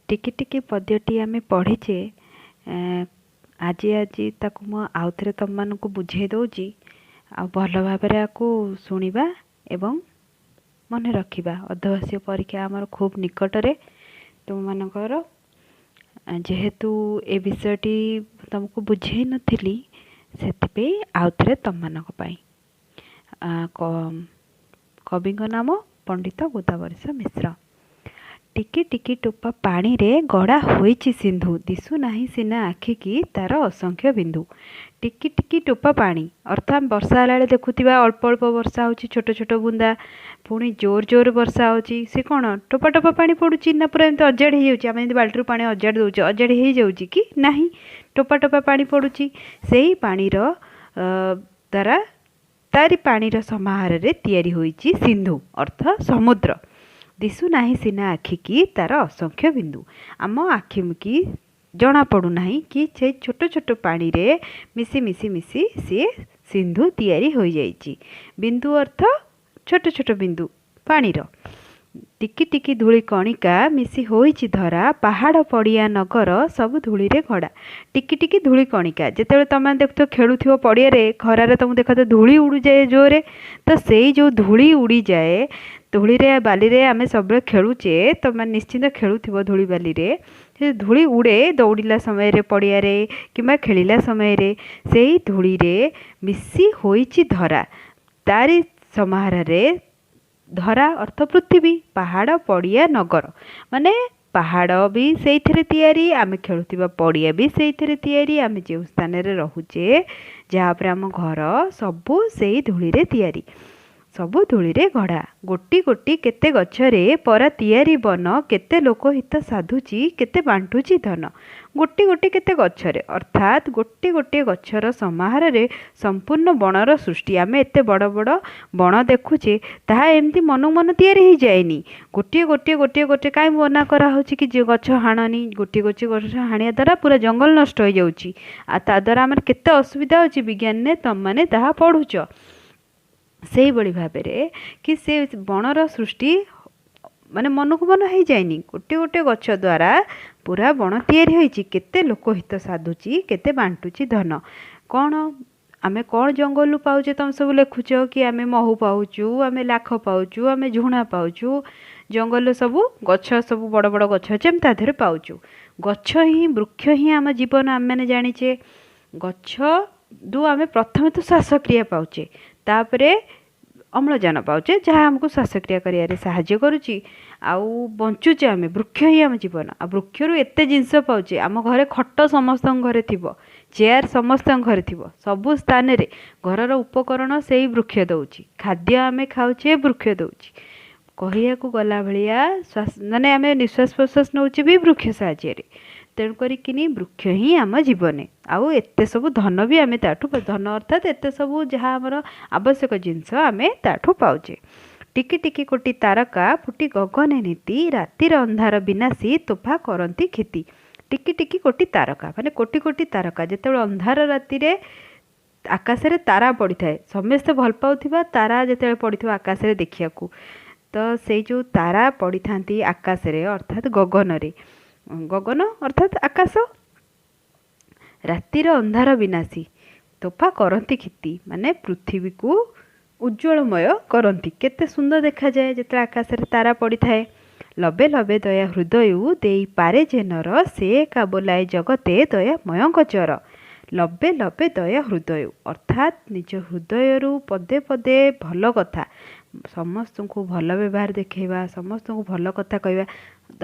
ଟିକି ଟିକି ପଦ୍ୟଟି ଆମେ ପଢ଼ିଛେ ଆଜି, ଆଜି ତାକୁ ମୁଁ ଆଉଥରେ ତୁମମାନଙ୍କୁ ବୁଝେଇ ଦେଉଛି। ଆଉ ଭଲ ଭାବରେ ଆକୁ ଶୁଣିବା ଏବଂ ମନେ ରଖିବା। ଅର୍ଦ୍ଧବାର୍ଷିକ ପରୀକ୍ଷା ଆମର ଖୁବ୍ ନିକଟରେ। ତୁମମାନଙ୍କର ଯେହେତୁ ଏ ବିଷୟଟି ତୁମକୁ ବୁଝେଇ ନଥିଲି, ସେଥିପାଇଁ ଆଉଥରେ ତୁମମାନଙ୍କ ପାଇଁ। କବିଙ୍କ ନାମ ପଣ୍ଡିତ ଗୋଦାବରୀଶ ମିଶ୍ର। ଟିକି ଟିକି ଟୋପା ପାଣିରେ ଗଢ଼ା ହୋଇଛି ସିନ୍ଧୁ, ଦିଶୁନାହିଁ ସିନା ଆଖିକି ତାର ଅସଂଖ୍ୟ ବିନ୍ଦୁ। ଟିକି ଟିକି ଟୋପା ପାଣି ଅର୍ଥ ଆମେ ବର୍ଷା ହେଲାବେଳେ ଦେଖୁଥିବା ଅଳ୍ପ ଅଳ୍ପ ବର୍ଷା ହେଉଛି, ଛୋଟ ଛୋଟ ବୁନ୍ଦା। ପୁଣି ଜୋର ଜୋର ବର୍ଷା ହେଉଛି, ସେ କ'ଣ ଟୋପା ଟୋପା ପାଣି ପଡ଼ୁଛି ନା ପୁରା ଏମିତି ଅଜାଡ଼ି ହେଇଯାଉଛି? ଆମେ ଯେମିତି ବାଲ୍ଟିରୁ ପାଣି ଅଜାଡ଼ି ଦେଉଛେ, ଅଜାଡ଼ି ହେଇଯାଉଛି କି ନାହିଁ? ଟୋପା ଟୋପା ପାଣି ପଡ଼ୁଛି। ସେଇ ପାଣିର ଦ୍ୱାରା, ତାରି ପାଣିର ସମାହାରରେ ତିଆରି ହୋଇଛି ସିନ୍ଧୁ ଅର୍ଥ ସମୁଦ୍ର। ଦିଶୁନାହିଁ ସିନା ଆଖିକି ତାର ଅସଂଖ୍ୟ ବିନ୍ଦୁ। ଆମ ଆଖିକି ଜଣାପଡ଼ୁନାହିଁ କି ସେଇ ଛୋଟ ଛୋଟ ପାଣିରେ ମିଶି ମିଶି ମିଶି ସିଏ ସିନ୍ଧୁ ତିଆରି ହୋଇଯାଇଛି। ବିନ୍ଦୁ ଅର୍ଥ ଛୋଟ ଛୋଟ ବିନ୍ଦୁ ପାଣିର। ଟିକି ଟିକି ଧୂଳି କଣିକା ମିଶି ହୋଇଛି ଧରା, ପାହାଡ଼ ପଡ଼ିଆ ନଗର ସବୁ ଧୂଳିରେ ଗଢ଼ା। ଟିକି ଟିକି ଧୂଳି କଣିକା, ଯେତେବେଳେ ତୁମେ ଦେଖୁଥିବ ଖେଳୁଥିବ ପଡ଼ିଆରେ, ଖରାରେ ତୁମକୁ ଦେଖାଥିବ ଧୂଳି ଉଡ଼ିଯାଏ ଜୋରରେ, ତ ସେଇ ଯେଉଁ ଧୂଳି ଉଡ଼ିଯାଏ, ଧୂଳିରେ ବାଲିରେ ଆମେ ସବୁବେଳେ ଖେଳୁଛେ, ତୁମେ ନିଶ୍ଚିନ୍ତ ଖେଳୁଥିବ ଧୂଳି ବାଲିରେ। ସେ ଧୂଳି ଉଡ଼େ ଦୌଡ଼ିଲା ସମୟରେ ପଡ଼ିଆରେ କିମ୍ବା ଖେଳିଲା ସମୟରେ, ସେଇ ଧୂଳିରେ ମିଶି ହୋଇଛି ଧରା। ତାରି ସମାହାରରେ ଧରା ଅର୍ଥ ପୃଥିବୀ, ପାହାଡ଼ ପଡ଼ିଆ ନଗର, ମାନେ ପାହାଡ଼ ବି ସେଇଥିରେ ତିଆରି, ଆମେ ଖେଳୁଥିବା ପଡ଼ିଆ ବି ସେଇଥିରେ ତିଆରି, ଆମେ ଯେଉଁ ସ୍ଥାନରେ ରହୁଛେ, ଯାହା ଉପରେ ଆମ ଘର, ସବୁ ସେଇ ଧୂଳିରେ ତିଆରି, ସବୁ ଧୂଳିରେ ଗଢ଼ା। ଗୋଟି ଗୋଟି କେତେ ଗଛରେ ପରା ତିଆରି ବନ, କେତେ ଲୋକ ହିତ ସାଧୁଛି, କେତେ ବାଣ୍ଟୁଛି ଧନ। ଗୋଟି ଗୋଟି କେତେ ଗଛରେ ଅର୍ଥାତ୍ ଗୋଟିଏ ଗୋଟିଏ ଗଛର ସମାହାରରେ ସମ୍ପୂର୍ଣ୍ଣ ବଣର ସୃଷ୍ଟି। ଆମେ ଏତେ ବଡ଼ ବଡ଼ ବଣ ଦେଖୁଛେ, ତାହା ଏମିତି ମନକୁ ମନ ତିଆରି ହେଇଯାଏନି। ଗୋଟିଏ ଗୋଟିଏ ଗୋଟିଏ ଗୋଟିଏ, କାହିଁ ମନା କରାହେଉଛି କି ଯେ ଗଛ ହାଣନି? ଗୋଟିଏ ଗୋଟିଏ ଗଛ ହାଣିବା ଦ୍ୱାରା ପୁରା ଜଙ୍ଗଲ ନଷ୍ଟ ହେଇଯାଉଛି, ଆଉ ତା ଦ୍ୱାରା ଆମର କେତେ ଅସୁବିଧା ହେଉଛି, ବିଜ୍ଞାନରେ ତୁମମାନେ ତାହା ପଢ଼ୁଛ। ସେଇଭଳି ଭାବରେ କି ସେ ବଣର ସୃଷ୍ଟି ମାନେ ମନକୁ ମନ ହେଇଯାଇନି, ଗୋଟିଏ ଗୋଟିଏ ଗଛ ଦ୍ୱାରା ପୁରା ବଣ ତିଆରି ହୋଇଛି। କେତେ ଲୋକ ହିତ ସାଧୁଛି, କେତେ ବାଣ୍ଟୁଛି ଧନ। କ'ଣ ଆମେ କ'ଣ ଜଙ୍ଗଲରୁ ପାଉଛେ? ତୁମେ ସବୁ ଲେଖୁଛ କି ଆମେ ମହୁ ପାଉଛୁ, ଆମେ ଲାଖ ପାଉଛୁ, ଆମେ ଝୁଣା ପାଉଛୁ, ଜଙ୍ଗଲରେ ସବୁ ଗଛ, ସବୁ ବଡ଼ ବଡ଼ ଗଛ ଅଛି, ଆମେ ତା ଦେହରେ ପାଉଛୁ। ଗଛ ହିଁ, ବୃକ୍ଷ ହିଁ ଆମ ଜୀବନ। ଆମେମାନେ ଜାଣିଛେ ଗଛରୁ ଆମେ ପ୍ରଥମେ ତ ଶ୍ୱାସକ୍ରିୟା ପାଉଛେ, ତାପରେ ଅମ୍ଳଜାନ ପାଉଛେ, ଯାହା ଆମକୁ ଶ୍ୱାସକ୍ରିୟା କରିବାରେ ସାହାଯ୍ୟ କରୁଛି, ଆଉ ବଞ୍ଚୁଛେ ଆମେ। ବୃକ୍ଷ ହିଁ ଆମ ଜୀବନ। ଆଉ ବୃକ୍ଷରୁ ଏତେ ଜିନିଷ ପାଉଛେ। ଆମ ଘରେ ଖଟ ସମସ୍ତଙ୍କ ଘରେ ଥିବ, ଚେୟାର ସମସ୍ତଙ୍କ ଘରେ ଥିବ, ସବୁ ସ୍ଥାନରେ ଘରର ଉପକରଣ ସେଇ ବୃକ୍ଷ ଦେଉଛି। ଖାଦ୍ୟ ଆମେ ଖାଉଛେ, ବୃକ୍ଷ ଦେଉଛି। କହିବାକୁ ଗଲା ଭଳିଆ ମାନେ ଆମେ ନିଶ୍ୱାସ ପ୍ରଶ୍ୱାସ ନେଉଛେ ବି ବୃକ୍ଷ ସାହାଯ୍ୟରେ। ତେଣୁ କରିକିନି ବୃକ୍ଷ ହିଁ ଆମ ଜୀବନେ। ଆଉ ଏତେ ସବୁ ଧନ ବି ଆମେ ତାଠୁ, ଧନ ଅର୍ଥାତ୍ ଏତେ ସବୁ ଯାହା ଆମର ଆବଶ୍ୟକ ଜିନିଷ ଆମେ ତାଠୁ ପାଉଛେ। ଟିକି ଟିକି କୋଟି ତାରକା ଫୁଟି ଗଗନେ ନୀତି, ରାତିର ଅନ୍ଧାର ବିନାଶୀ ତୋଫା କରନ୍ତି କ୍ଷତି। ଟିକି ଟିକି କୋଟି ତାରକା ମାନେ କୋଟି କୋଟି ତାରକା, ଯେତେବେଳେ ଅନ୍ଧାର ରାତିରେ ଆକାଶରେ ତାରା ପଡ଼ିଥାଏ, ସମସ୍ତେ ଭଲ ପାଉଥିବା ତାରା ଯେତେବେଳେ ପଡ଼ିଥିବ ଆକାଶରେ ଦେଖିବାକୁ, ତ ସେଇ ଯେଉଁ ତାରା ପଡ଼ିଥାନ୍ତି ଆକାଶରେ ଅର୍ଥାତ୍ ଗଗନରେ, ଗଗନ ଅର୍ଥାତ୍ ଆକାଶ, ରାତିର ଅନ୍ଧାର ବିନାଶୀ ତୋଫା କରନ୍ତି କ୍ଷତି, ମାନେ ପୃଥିବୀକୁ ଉଜ୍ଜ୍ୱଳମୟ କରନ୍ତି। କେତେ ସୁନ୍ଦର ଦେଖାଯାଏ ଯେତେବେଳେ ଆକାଶରେ ତାରା ପଡ଼ିଥାଏ। ଲବେ ଲବେ ଦୟା ହୃଦୟୁ ଦେଇପାରେ ଯେ ନର, ସେ ଏକା ବୋଲାଏ ଜଗତେ ଦୟାମୟଙ୍କ ଚର। ଲବେ ଲବେ ଦୟା ହୃଦୟୁ ଅର୍ଥାତ୍ ନିଜ ହୃଦୟରୁ ପଦେ ପଦେ ଭଲ କଥା, ସମସ୍ତଙ୍କୁ ଭଲ ବ୍ୟବହାର ଦେଖାଇବା, ସମସ୍ତଙ୍କୁ ଭଲ କଥା କହିବା।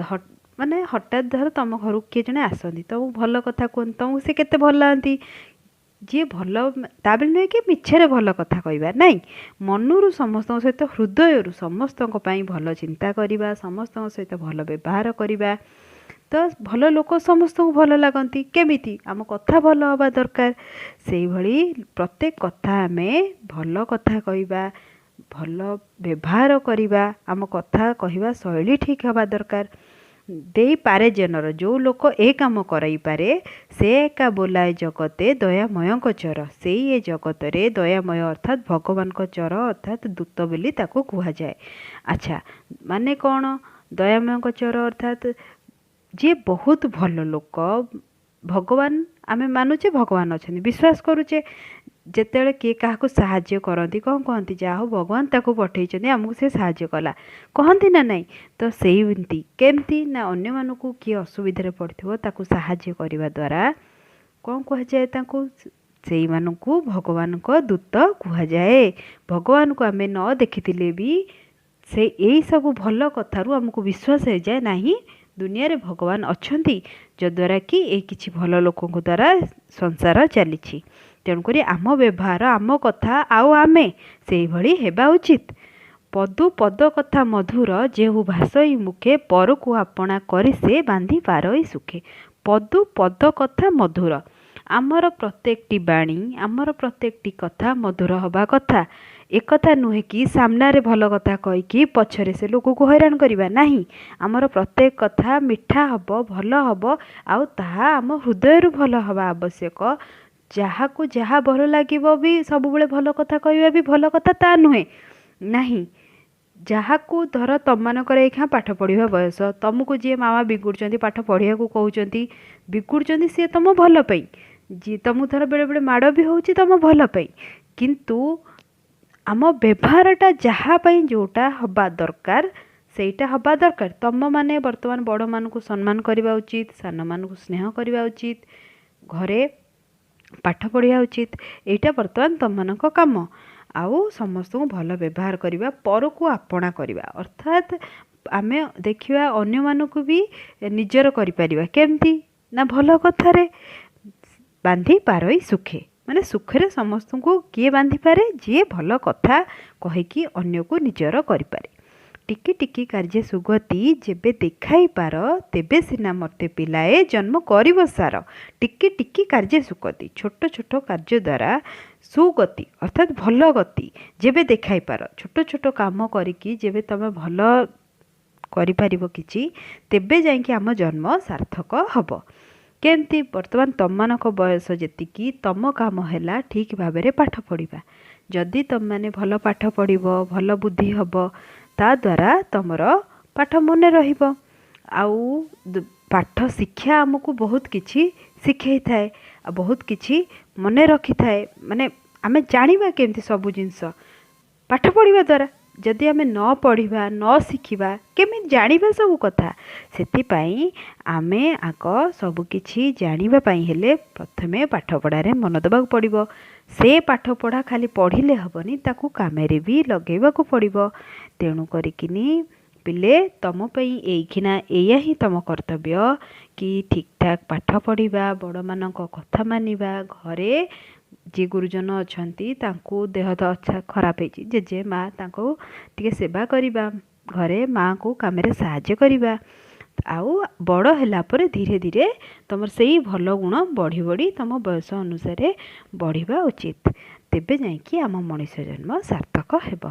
ମାନେ ହଠାତ୍ ଧର ତୁମ ଘରକୁ କିଏ ଜଣେ ଆସନ୍ତି, ତୁମକୁ ଭଲ କଥା କୁହନ୍ତି, ତୁମକୁ ସେ କେତେ ଭଲ ଲାଗନ୍ତି। ଯିଏ ଭଲ, ତା ବୋଲି ନୁହେଁ କି ମିଛରେ ଭଲ କଥା କହିବା, ନାଇଁ, ମନରୁ ସମସ୍ତଙ୍କ ସହିତ, ହୃଦୟରୁ ସମସ୍ତଙ୍କ ପାଇଁ ଭଲ ଚିନ୍ତା କରିବା, ସମସ୍ତଙ୍କ ସହିତ ଭଲ ବ୍ୟବହାର କରିବା। ତ ଭଲ ଲୋକ ସମସ୍ତଙ୍କୁ ଭଲ ଲାଗନ୍ତି। କେମିତି? ଆମ କଥା ଭଲ ହେବା ଦରକାର। ସେଇଭଳି ପ୍ରତ୍ୟେକ କଥା ଆମେ ଭଲ କଥା କହିବା, ଭଲ ବ୍ୟବହାର କରିବା, ଆମ କଥା କହିବା ଶୈଳୀ ଠିକ୍ ହେବା ଦରକାର। ଦେଇପାରେ ଯେନର, ଯେଉଁ ଲୋକ ଏ କାମ କରାଇପାରେ, ସେ ଏକା ବୋଲାଏ ଜଗତେ ଦୟାମୟଙ୍କ ଚର। ସେଇ ଏ ଜଗତରେ ଦୟାମୟ ଅର୍ଥାତ୍ ଭଗବାନଙ୍କ ଚର ଅର୍ଥାତ୍ ଦୂତ ବୋଲି ତାକୁ କୁହାଯାଏ। ଆଚ୍ଛା, ମାନେ କ'ଣ ଦୟାମୟଙ୍କ ଚର? ଅର୍ଥାତ୍ ଯିଏ ବହୁତ ଭଲ ଲୋକ, ଭଗବାନ ଆମେ ମାନୁଛେ, ଭଗବାନ ଅଛନ୍ତି ବିଶ୍ୱାସ କରୁଛେ, ଯେତେବେଳେ କିଏ କାହାକୁ ସାହାଯ୍ୟ କରନ୍ତି କ'ଣ କହନ୍ତି? ଯାହା ହଉ ଭଗବାନ ତାକୁ ପଠେଇଛନ୍ତି, ଆମକୁ ସେ ସାହାଯ୍ୟ କଲା, କହନ୍ତି ନା ନାହିଁ? ତ ସେମିତି କେମିତି ନା ଅନ୍ୟମାନଙ୍କୁ କିଏ ଅସୁବିଧାରେ ପଡ଼ିଥିବ ତାକୁ ସାହାଯ୍ୟ କରିବା ଦ୍ୱାରା କ'ଣ କୁହାଯାଏ ତାଙ୍କୁ? ସେଇମାନଙ୍କୁ ଭଗବାନଙ୍କ ଦୂତ କୁହାଯାଏ। ଭଗବାନଙ୍କୁ ଆମେ ନ ଦେଖିଥିଲେ ବି ସେ ଏଇସବୁ ଭଲ କଥାରୁ ଆମକୁ ବିଶ୍ୱାସ ହେଇଯାଏ, ନାହିଁ ଦୁନିଆରେ ଭଗବାନ ଅଛନ୍ତି, ଯଦ୍ୱାରା କି ଏଇ କିଛି ଭଲ ଲୋକଙ୍କ ଦ୍ୱାରା ସଂସାର ଚାଲିଛି। ତେଣୁକରି ଆମ ବ୍ୟବହାର, ଆମ କଥା ଆଉ ଆମେ ସେଇଭଳି ହେବା ଉଚିତ। ପଦୁ ପଦ କଥା ମଧୁର ଯେହୁ ଭାଷଇ ମୁଖେ, ପରକୁ ଆପଣା କରି ସେ ବାନ୍ଧି ପାରଇ ସୁଖେ। ପଦୁ ପଦ କଥା ମଧୁର, ଆମର ପ୍ରତ୍ୟେକଟି ବାଣୀ, ଆମର ପ୍ରତ୍ୟେକଟି କଥା ମଧୁର ହେବା କଥା। ଏକଥା ନୁହେଁ କି ସାମ୍ନାରେ ଭଲ କଥା କହିକି ପଛରେ ସେ ଲୋକକୁ ହଇରାଣ କରିବା, ନାହିଁ। ଆମର ପ୍ରତ୍ୟେକ କଥା ମିଠା ହେବ, ଭଲ ହେବ, ଆଉ ତାହା ଆମ ହୃଦୟରୁ ଭଲ ହେବା ଆବଶ୍ୟକ। ଯାହାକୁ ଯାହା ଭଲ ଲାଗିବ ବି ସବୁବେଳେ ଭଲ କଥା କହିବା ବି ଭଲ କଥା ତା ନୁହେଁ, ନାହିଁ। ଯାହାକୁ ଧର ତମମାନଙ୍କର ଏଇଖାଁ ପାଠ ପଢ଼ିବା ବୟସ, ତମକୁ ଯିଏ ମାମା ବିଗୁଡ଼ୁଛନ୍ତି, ପାଠ ପଢ଼ିବାକୁ କହୁଛନ୍ତି, ବିଗୁଡ଼ୁଛନ୍ତି ସିଏ ତମ ଭଲ ପାଇଁ। ଯିଏ ତମକୁ ଧର ବେଳେବେଳେ ମାଡ଼ ବି ହେଉଛି ତମ ଭଲ ପାଇଁ। କିନ୍ତୁ ଆମ ବ୍ୟବହାରଟା ଯାହା ପାଇଁ ଯେଉଁଟା ହେବା ଦରକାର ସେଇଟା ହେବା ଦରକାର। ତମମାନେ ବର୍ତ୍ତମାନ ବଡ଼ମାନଙ୍କୁ ସମ୍ମାନ କରିବା ଉଚିତ, ସାନମାନଙ୍କୁ ସ୍ନେହ କରିବା ଉଚିତ, ଘରେ ପାଠ ପଢ଼ିବା ଉଚିତ। ଏଇଟା ବର୍ତ୍ତମାନ ତମମାନଙ୍କ କାମ। ଆଉ ସମସ୍ତଙ୍କୁ ଭଲ ବ୍ୟବହାର କରିବା, ପରକୁ ଆପଣା କରିବା, ଅର୍ଥାତ୍ ଆମେ ଦେଖିବା ଅନ୍ୟମାନଙ୍କୁ ବି ନିଜର କରିପାରିବା କେମିତି ନା ଭଲ କଥାରେ। ବାନ୍ଧି ପାରଇ ସୁଖେ, ମାନେ ସୁଖରେ ସମସ୍ତଙ୍କୁ କିଏ ବାନ୍ଧିପାରେ? ଯିଏ ଭଲ କଥା କହିକି ଅନ୍ୟକୁ ନିଜର କରିପାରେ। ଟିକି ଟିକି କାର୍ଯ୍ୟ ସୁଗତି ଯେବେ ଦେଖାଇପାର, ତେବେ ସିନା ମୋତେ ପିଲାଏ ଜନ୍ମ କରିବ ସାର। ଟିକି ଟିକି କାର୍ଯ୍ୟ ସୁଗତି, ଛୋଟ ଛୋଟ କାର୍ଯ୍ୟ ଦ୍ୱାରା ସୁଗତି ଅର୍ଥାତ୍ ଭଲ ଗତି ଯେବେ ଦେଖାଇପାର, ଛୋଟ ଛୋଟ କାମ କରିକି ଯେବେ ତୁମେ ଭଲ କରିପାରିବ କିଛି, ତେବେ ଯାଇକି ଆମ ଜନ୍ମ ସାର୍ଥକ ହେବ। କେମିତି? ବର୍ତ୍ତମାନ ତମମାନଙ୍କ ବୟସ ଯେତିକି, ତମ କାମ ହେଲା ଠିକ୍ ଭାବରେ ପାଠ ପଢ଼ିବା। ଯଦି ତମମାନେ ଭଲ ପାଠ ପଢ଼ିବ, ଭଲ ବୁଦ୍ଧି ହେବ, ତା ଦ୍ୱାରା ତମର ପାଠ ମନେ ରହିବ। ଆଉ ପାଠ ଶିକ୍ଷା ଆମକୁ ବହୁତ କିଛି ଶିଖେଇଥାଏ ଆଉ ବହୁତ କିଛି ମନେ ରଖିଥାଏ। ମାନେ ଆମେ ଜାଣିବା କେମିତି ସବୁ ଜିନିଷ? ପାଠ ପଢ଼ିବା ଦ୍ୱାରା। ଯଦି ଆମେ ନ ପଢ଼ିବା, ନ ଶିଖିବା, କେମିତି ଜାଣିବା ସବୁ କଥା? ସେଥିପାଇଁ ଆମେ ଆଗ ସବୁକିଛି ଜାଣିବା ପାଇଁ ହେଲେ ପ୍ରଥମେ ପାଠପଢ଼ାରେ ମନ ଦେବାକୁ ପଡ଼ିବ। ସେ ପାଠପଢ଼ା ଖାଲି ପଢ଼ିଲେ ହେବନି, ତାକୁ କାମରେ ବି ଲଗେଇବାକୁ ପଡ଼ିବ। ତେଣୁ କରିକିନି ପିଲେ, ତମ ପାଇଁ ଏଇଖିନା ଏଇଆ ହିଁ ତମ କର୍ତ୍ତବ୍ୟ କି ଠିକ୍ଠାକ୍ ପାଠ ପଢ଼ିବା, ବଡ଼ମାନଙ୍କ କଥା ମାନିବା, ଘରେ ଯିଏ ଗୁରୁଜନ ଅଛନ୍ତି ତାଙ୍କୁ ଦେହ ତ ଖରାପ ହେଇଛି, ଜେଜେ ମା ତାଙ୍କୁ ଟିକେ ସେବା କରିବା, ଘରେ ମାଆଙ୍କୁ କାମରେ ସାହାଯ୍ୟ କରିବା। ଆଉ ବଡ଼ ହେଲା ପରେ ଧୀରେ ଧୀରେ ତମର ସେଇ ଭଲ ଗୁଣ ବଢ଼ି ବଢ଼ି ତମ ବୟସ ଅନୁସାରେ ବଢ଼ିବା ଉଚିତ। ତେବେ ଯାଇକି ଆମ ମଣିଷ ଜନ୍ମ ସାର୍ଥକ ହେବ।